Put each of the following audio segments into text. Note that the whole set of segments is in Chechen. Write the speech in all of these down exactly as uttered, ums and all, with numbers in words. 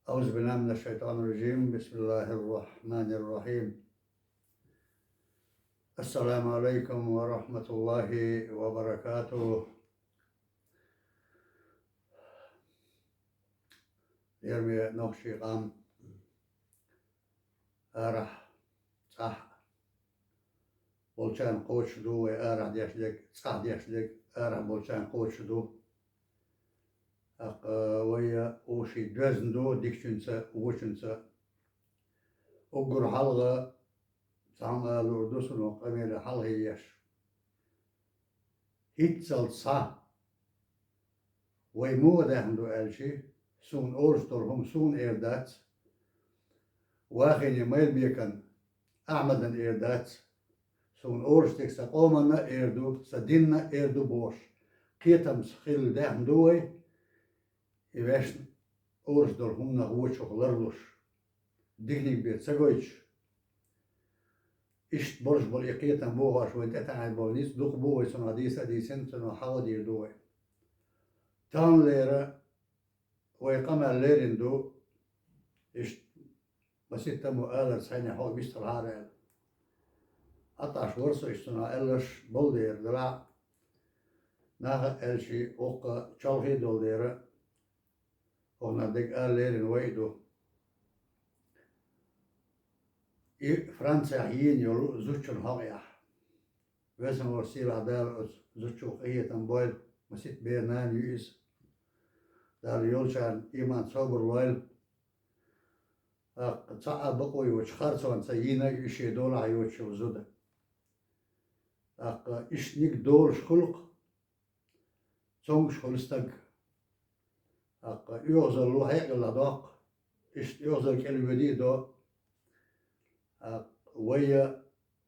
أعوذ بالله من الشيطان الرجيم. بسم الله الرحمن الرحيم. السلام عليكم ورحمة الله وبركاته. Лераме нохчий къам, арахь, цӀахь болчарна кхочуш ду вай арахь деш дерг, цӀахь деш дерг арахь болчарна кхочуш ду. ТӀаккха вай вовшийн доьзна ду дикачуьнца, вочуьнца. Уггар хьалха цхьа хӀума ала луур ду суна, къамеле хьалха еш. ХӀинццалц схьа вай муха даьхна ду аьлча, суна олуш долу хӀума суна эр дац, Вахине Майлбекан Ахьмадана эр дац, суна олуш дерг сан къоманна а эр ду, сан динна а эр ду бохуш, кхетамца хилла даьхна ду вай, и ваьшна олуш долу хӀуманах вочух ларлуш, диканиг бен ца гойтуш. Иштта болуш болу и кхетам бохош вайн тӀетаьӀӀина болу ницкъ дукха бу, вай цунах дийца а дийцина, цунах хьахо дийр ду вай. Таханлера вай къамел лерина ду, иштта маситтаммо алар цхьаьна хьо вистхилахьара аьлла. ХӀаъ, аш вара со иштта цунах аьлларш болу дера, делахь а наха аьлча, воккха чолхе а долу дера, хӀокхунах дерг ала лерина вай а ду. И Францехь йийна йолу зудчун хьокъехь. Везан волчу сийлахь Дала оцу зудчух къинхетам бойла, масийтта бер нана ю иза. Дала йолчарна иман, собар лойла. ТӀаккха цхьа а бакъо йоцуш харцонца йийна а ю шен долахь йоцуш йолу зуда. ТӀаккха иштаниг долуш хуьлу-кх, цомгуш хуьлу стаг. ТӀаккха оьгӀазалло хьекъале доккху, иштта оьгӀазалла кӀел воьдий а до. ТӀаккха вай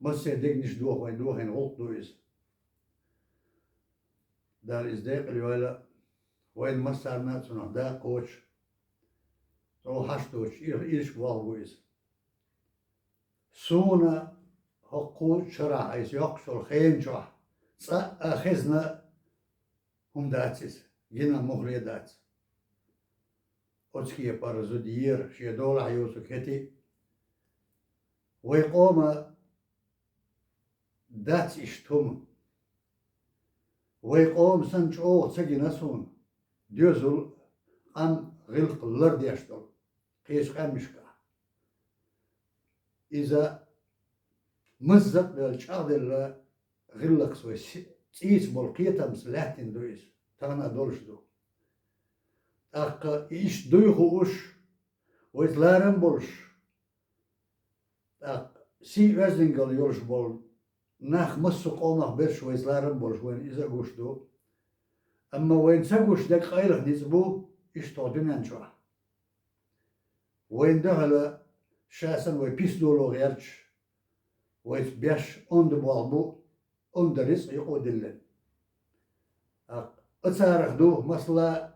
массеран дегнаш дохо вайн дохийна гӀуллакх ду иза. Дала иза декъала йойла, вайна массарна а цунах дакъа кхочу, цо хьашт доцуш ир-, ирча болх бу иза. Суна хӀокху шарахь айса йоккхуш йолу хенан чохь цкъа а хезна хӀума дац иза, гина муххале а дац. Оцу кепара зуда ера шен долахь йоцург хӀетий. Вай къома дац иштта хӀума. Вай къома санна чӀогӀа ца гина суна, доьзал, къам, гӀиллакх лардеш долу кхечу къаьмнашкахь. Иза мазза а бевлла, чӀагӀделла гӀиллакхца вай си-, цӀийца болу кхетамца лаьттина ду иза, тахана а долуш ду. ТӀаккха и иштта дуй хууш, вайца ларам а болуш, тӀаккха сий-оьздангалла йолуш болу нах массо а къомах берш вайца ларам а болуш, вайна иза а гуш ду. Амма вайна ца гуш дерг къайлаха ницкъ бу иштта хӀокху дуьнен чохь. Вайна дуьхьал ша санна вай пис доло гӀерташ, вайца беш онда болх бу, онда рицкъ юкъа а диллина. ТӀаккха царах ду, масала,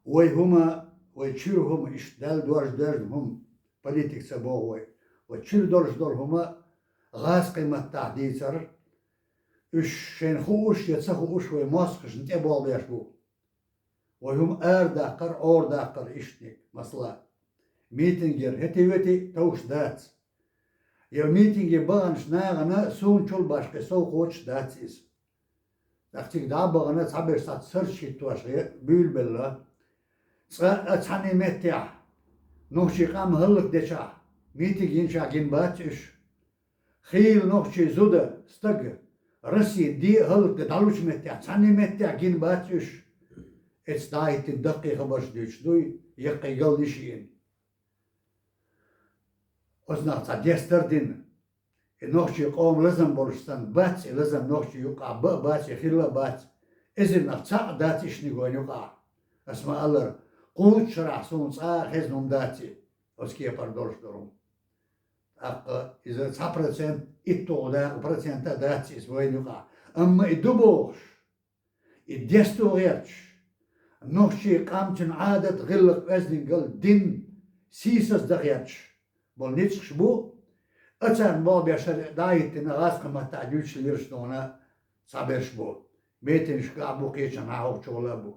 вай хӀума, вай чуьра хӀума, иштта Далла дош доьжна хӀума, политика ца боху вай. Вай чуьра долуш долу хӀума гӀазкхийн маттахь дийцар, уьш шайна хууш я ца хууш вай мостагӀашна тӀе болх беш бу. Вай хӀума арадаккхар, арадаккхар иштаниг, масала, митингера хӀетий-ветий товш дац. Я митинге баханчу нахана суна чул башхе сов кхочуш дац иза. ТӀаккха цига дӀа а бахана, цхьаберш схьа сарч хӀиттош гӀе-, буьйлабелла. Цкъа а цхьанне меттехь, нохчийн къам хӀаллакдечохь, митинг йинчохь гина бац уьш. Хийла нохчийн зуда, стаг, Россин де а хӀаллакдан дӀалучу меттехь, цхьанне меттехь гина бац уьш. Эцу дӀахӀиттина даккхий хабарш дуьйцуш дуй, яккхий галнаш йиъна. Оцу нах цхьа дестар а дина, и нохчийн къоман лазам болуш санна, бац и лазам нохчийн юкъахь, бан а бац и, хилла а бац. Эзар нах цхьаъ а дац иштаниг вайна юкъахь. Ас ма-аллара, кхузткъа шарахь суна цкъа а хезна хӀума дац и, оцу кепара долуш долу хӀума. ТӀаккха иза цхьа процент, иттугӀу дакъа процент а дац иза вайна юкъахь. Амма и ду бохуш, и десто гӀерташ, нохчийн къам, цуьнан Ӏадат, гӀиллакх, оьздангалла, дин сийсаздан гӀерташ болу ницкъаш бу, а царна болх беш хӀара дӀа а хӀиттина, гӀазкхийн маттахь дуьйцуш лелаш дуьйна цхьаберш бу. Митингашкахь а бу, кхечанхьа хӀокху чухула а бу.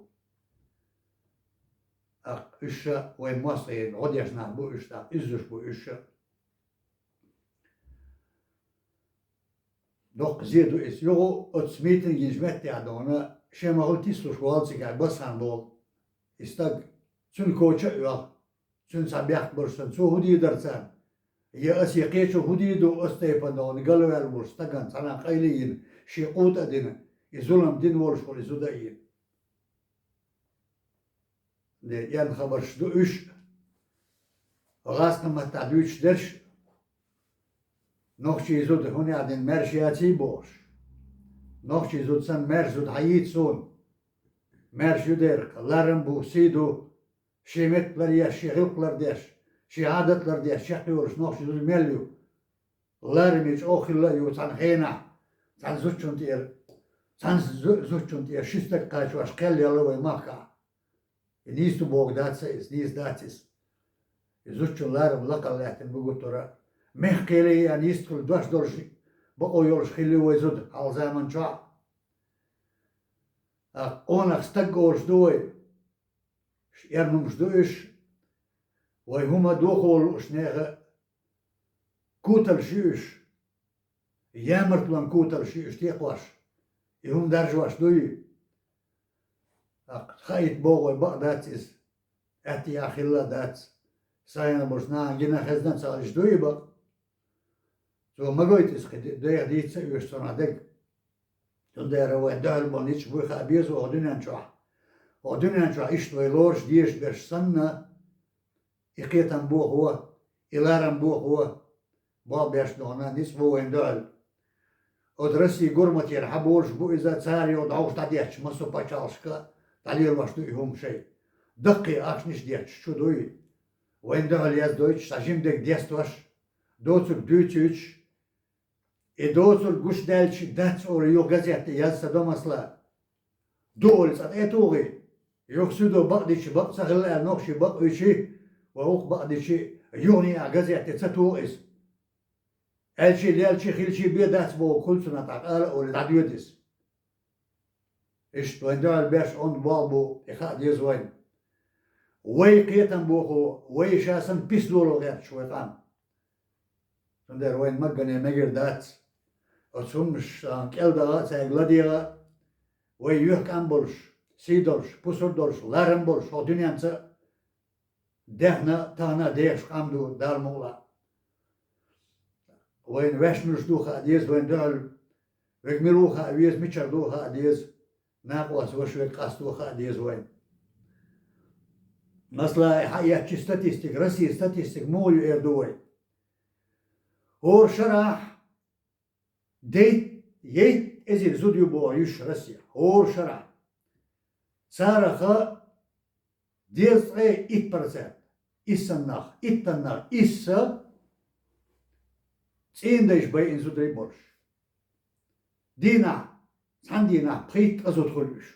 ТӀаккха уьш ша вайн мостагӀийн гӀо деш нах бу уьш, тӀаккха иззуш бу уьш ша. Доккха зе ду иза. Юха оцу митинган меттехь дона, шен махал тислуш волу цигахь Басхан болу и стаг, цуьнан коча а йоьлху, цуьнан цхьа бехк барш санна, цо хӀун дийр дара царна? Я аса я кхечо хӀун дийр ду, оцу тайпана дона галваьлла волчу стагана цхьана къайле йина, шен къута а дина, и зулам дина волуш волу и зуда а йина? Де, эрна хабарш ду уьш, гӀазкхийн маттахь дуьйцуш дерш, нохчийн зуда хӀунда аьлла дина маьрша яций бохуш. Нохчийн зуда санна маьрша зуда хьан йийца суна? Маьрша ю дера, ларам бу, сий ду, шен метталар еш, шен гӀиллакхлар деш, шен Ӏадаталар деш, чекхйолуш нохчийн зуда мел ю? Лараме чӀогӀа хилла а ю цхьана хенахь, цхьана зудчунна тӀера, цхьана зу-, зудчунна тӀера ши стаг кхачош кхел яьлла вайн махкахь. И нийса ду боху дац сан иза, нийса дац иза. И зудчун ларам лакхара лаьттина бу гуттара а. Мехкан кхеле а нийса хуьлу дош долуш, бакъо йолуш хилла вай зуда хьалха заман чохь. ТӀаккха къонах стаг олуш ду вай. Ш-, эрна хӀумаш ду уьш. Вай хӀума дохо лууш нехан куталш ю уьш. Ямартлон куталш ю уьш текхош. И хӀума даржош дуй? ТӀаккха хаийта боху вай, бакъ дац иза. Аьттехьа хилла а дац. Сайна болчу нахана гина хезна а ца хилча дуй бакъ? Цо ма гойту иза кхин де-, деха дийца а оьшу цунах дерг. Цундела вайн дуьхьал болу ницкъ буй хаа беза оха дуьнен чохь. Оха дуьнен чохь иштта вай лоруш дезаш берш санна, и кхетам бохо, и ларам бохо, болх беш дохна ницкъ бу вайн дуьхьал. Оцу Россия гурматера хьан болуш бу иза, цара йо дӀовш дӀадетташ массо а пачхьалкхашка дӀалелош ду и хӀума шайн. Даккхий ахчанаш детташ чу дуй. Вайн дуьхьал яздойтуш, цхьа жима дерг дестош, доцург дуьйцуьйтуш, и доцург гуш даьлча дац олу юха газетта яз ца до масала. Ду олу цкъа тӀе а тухий. Юха суьдо бакъдичи бакъ ца хилла аьлла, нохчий бакъвичи, ва хӀокху бакъдичи юханеа газетта ца туху иза. Аьлчи, лелчи, хилчи бен дац боху кхуьлцунах тӀаккха ала а олий, дӀадоьду иза. Иштта вайн дуьхьал беш онда болх бу, и хаа деза вайн. Вай кхетам бохо, вай ша санна пис доло гӀерташ вай къам. Цундела вайн маггане мегар дац. Оцу хӀуманаш кӀел даха а, цаьрга ладегӀа а, вай юьхькӀам болуш, сий долуш, пусар долуш, ларам болуш, хӀокху дуьненца а, даьхна а, тахана а дехаш къам ду Дала мукъалахь. Вайна ваьш муьлш ду хаа деза вайн дуьхьал, вега мила ву хаа веза, мичара ду хаа деза, накъост ваша вега къасто хаа деза вайн. Масала, хьаэцчи статистика, Россия статистика муха ю эр ду вай? ХӀора шарахь дейт-, ейт эзар зуда ю боху йиш Россия. ХӀора шарахь. Цараха дезткъе итт процент, иссаннах, иттаннах исса цӀийнан дайша байина зударий болуш. Дийнахь, цхьана дийнахь пхийтта-ткъа зуда хуьлу уьш.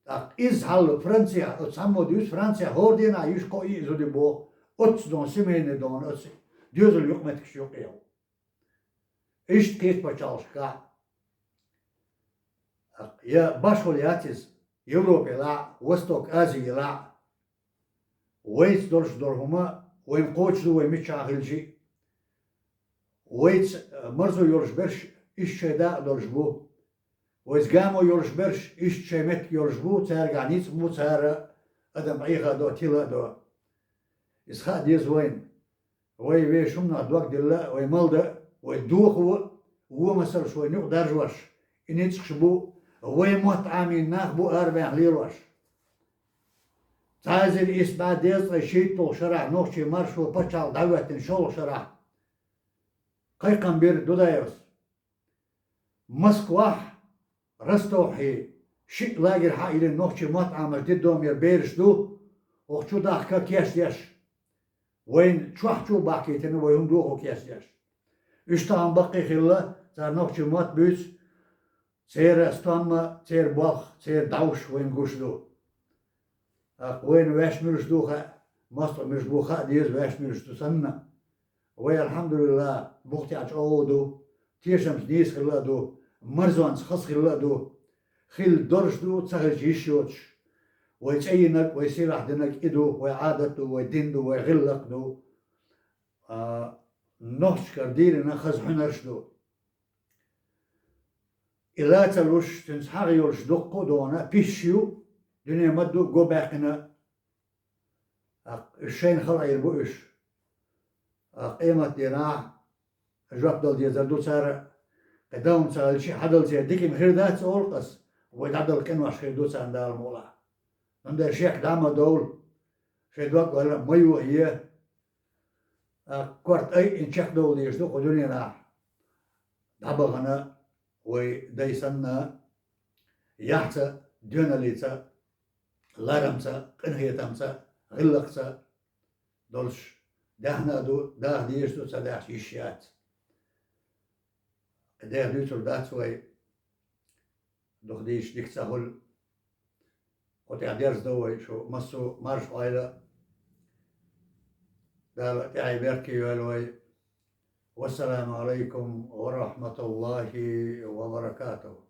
ТӀаккха иза хьалла Францехь, оцу цхьаммо дуьйцу, Францехь хӀора дийнахь йиш кхо-иъ зуда ю боху, оццу дон семейный дон оцу доьзал юкъаметтигаш юкъе. Иштта кхечу пачхьалкхашкахь. Я башхо яц иза, Европе лаьа, Восток Ази лаьа. Вайца долуш долу хӀума, вайн кхочуш ду вай миччахьа хилчи а. Вайца, э, марзо йолуш берш иштта шайн дакъа долуш бу. Вайца гамо йолуш берш иштта шайн меттиг йолуш бу, цаьргахь ницкъ бу, цара адам Ӏеха а до, тила а до. Иза хаа деза вайна. Вай вешан хӀуманах дог дилла а, вай малда а, вай дохо а, вон масалш вай юкъа даржош, и ницкъаш бу, вай мотт Ӏамийна нах бу арабаьхна лелош. Цхьа эзар исс бӀе дезткъе шийтталгӀа шарахь нохчийн маршо пачхьалкх дӀахӀоьттина шолгӀа шарахь кхайкхам бира Дудаевс. Москвахь, Ростовхье шиъ лагерь хьа а йиллина, нохчийн мотт Ӏамош дидомера бераш ду, оха чу дахка кечдеш. Вайна чохь чу а бахкийтина, вай хӀума дохо кечдеш. Уьш тахана баккхий хилла, цара нохчийн мотт буьйцу, церан стомма, церан болх, церан дӀовш вайна гуш ду. ТӀаккха вайна ваьш муьлш ду хаьа, мостагӀ муьлш бу хаа деза ваьш муьлш ду санна. Вай, алхьамдулиллахӀ, бухтехь чӀогӀа ду, тешамца нийса хилла а ду, марзонца хаза хилла а ду, хилла долуш ду, ца хилча йиш йоцуш. Вай цӀе йинарг, вай сийлахь динарг и ду, вай Ӏадат ду, вай дин ду, вай гӀиллакх ду. А, нохчашкара дийрина хаза хьуьнарш ду. И ла ца луш, цуьнца хьагӀ йолуш дуккха а дона, пиш ю, дуьне ма-дду го баьккхина. ТӀаккха уьш шайна хала Ӏийр бу уьш. ТӀаккха къематдийнахь жоп дала дезар ду цара, кхин дан хӀума ца хилча, хьадала церан дика хир дац олу ас, вай дӀадала къинош хир ду царна Дала мукъалахь. Нуна дара шек дӀа ма довла, шайн дог валла ма йохае. ТӀаккха корта айина чекхдовла дезаш ду кху дуьненахь. ДӀабахана вай дай санна, яхьца, доьналлица, ларамца, къинхетамца, гӀиллакхца долуш, даьхна а ду, даха дезаш ду, ца дахча йиш яц. Деха дуьйцур дац вай, дукха дийцича дика ца хуьлу. Кху тӀехь дерзадо вай шу массо а марша Ӏойла. Дала тӀаьхье беркате йойла вай. Вассаламу Ӏалайкум ва рахьматуллахӀи ва баракатухӀ.